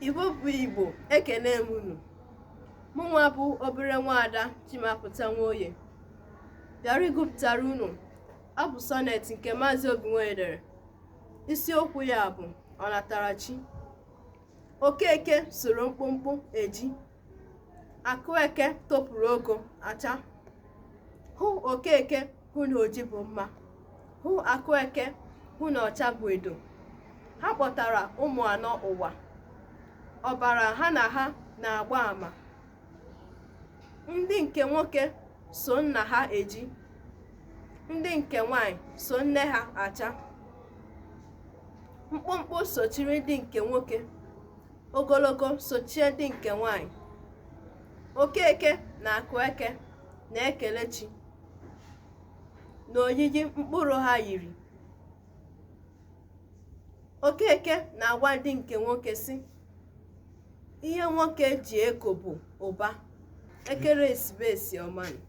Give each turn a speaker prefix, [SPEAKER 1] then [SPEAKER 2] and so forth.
[SPEAKER 1] Igbo bụ Igbo, ekene m unu. Mụnwa bụ obere nwaada Chimapụta Nwoye bịara ịgụpụtara unu abụ sọnet nke Maazị Obi Nwoye dere. Isiokwu ya bụ Ọnatarachi. Okeke soro mkpụmkpụ eji, Akụeke topụrụ ogo acha. Hụ Okeke hụ na oji bụ mma, hụ Akụeke hụ na ọcha bụ edo. Ha kpọtara ụmụ anọ ụwa, ọbara ha na ha na-agba ama. Ndị nke nwoke so nna ha eji, ndị nke nwanyị so nne ha acha. Mkpụmkpụ sochiri ndị nke nwoke, ogologo sochie ndị nke nwanyị. Okeke na Akụeke na-ekele chi n'oyiyi mkpụrụ ha yiri. Okeke na-agwa ndị nke nwoke sị, ihe nwoke ji eko bụ ụba. Ekeresimesi ọma nụ.